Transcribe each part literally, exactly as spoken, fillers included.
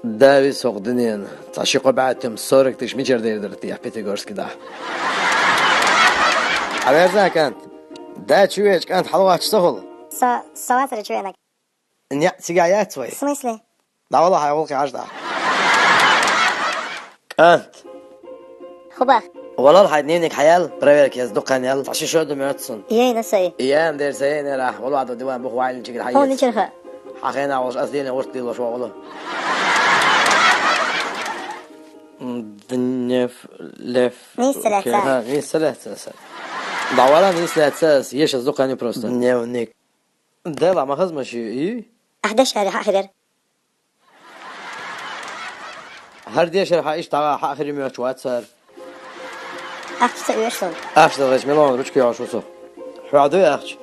Дави сох динен, цхьа ши-кхо бӀаь тем сорок тыщ мичара дер дара те, Пятигорске дахь? Хьаверза, кӀант. Да чу веч, кӀант, хьалавач со хул. Со, со вацара чу венаг. Не, цига яц вай. В смысле? Да вала хьай гӀулки хьаж да. КӀант. Хубах. Валал хьай дневник хьаял, проверка яз дукханял, цхьа ши шо ду моьтту сан. Ей, на сай. Ян дер сай, не рах, вала ада диван бух вайлин чигир хьай. Хьо ничарха? Хьа хена волш ас дийна урт дилош вогӀулу. Днев лев. Нийса лаьцна. Ха, нийса лаьцна аса. Да вала нийса лаьцна ас, еш ас дукхани просто. Дневник. Дела ма хазма ши, и? Ахь дешари хьа хирер. ХӀара дешар хьа иштта хьа хири моьттуш вацар. Ахча ца оьшу сон. Ахча ца гӀеш, миллион ручка йогӀуш ву со. ХьоьгӀа дуй ахча?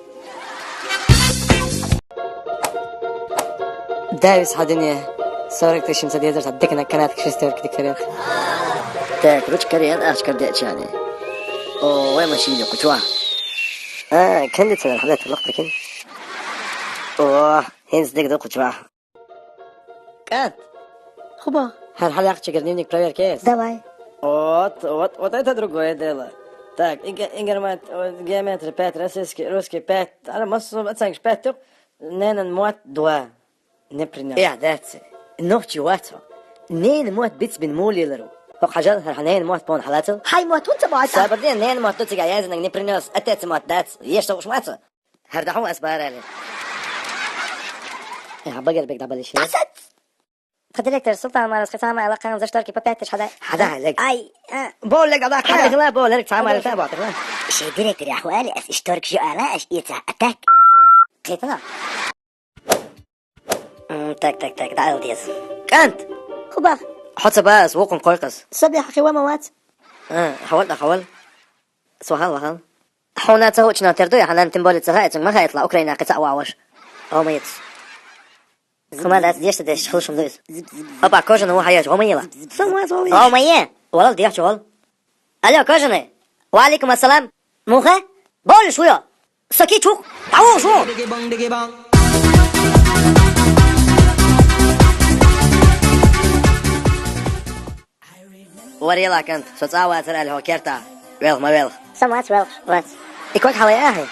Давис хьа дуьне. Сорок тыщ ца дезар, ца декна канатка шестерка дикарер. Так, ручка карен, ахча кар дечани. О, вай машина кучва. А, кондиционер хьалет лакх прикинь. О, хинс дик ду кучва. КӀант. Хуба. ХӀара хьалакхчигара дневник проверка ес? Давай. Вот, вот, вот это другое дело. Так, инг-, ингармат, вот, геометрия пять, российский, русский пять. Ара, массу оценкаш пять тух. Ненан мот два. Не принёс. Я, дац. Нохчи вацо. Ненан мот биц бин мулилару. Хо хажал, хар ненан мот пон халацал. Хай мот хунца баца. Сабр ден, ненан мот дуцига язынак не принёс. Отец мот дац. Еш то ушмаца. ХӀара дахьа ас барали. Я, багер бек дабалиш. Тха директор Султан Марас, кхы цхьа ма аьлла, кхана за шторки по пять тыщ хьадай. Хьадай, лег. Ай, а. Бо, лег, ада, хьадай, хила, бо, лег, цхьа ма аьлла, та, бо, тыхла. Ши директор, я, хвали, ас шторки жо ала, аш ица атак. Кхетала. М, так, так, так, да, эл дез. КӀант! Хубах. Хьо ца бас, вукхун койкъас. Саби хьахи ва ма вац. А, хьавал, да, хьавал. Свахал, вахал. Хьуна ца хучна тер дуй, хьанан тем более ца хаьцун, ма хаьтла, Украина кхы ца ваваш. О, моец. Хуман дац дешта деш, хлушум дуйс. Опа, кожаный вон хьаяш, гомаела. Сам ваз вал. О, мое. Валал деш, вал. Алло, кожаный. Ва алейкум ассалам. Муха? Боль шуё. Соки чух. Тау шу. Варила кент, со цӀа вацар аьлла хьо керта. Велх ма велх. Со мац велх, вац. И кот хьалай ахьи?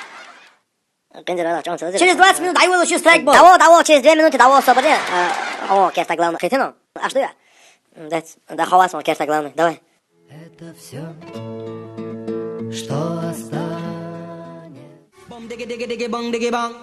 Къинзар вела чӀон ца веза. Через двадцать минут дӀайвала ши страйк бол. Даво, даво, через две минуты даво, собаре. А, о, керта главный. Хитино? Аш дуя? Дац, да хавас ма керта главный. Давай. Это все, что останется. Бом диги диги диги бом диги бом.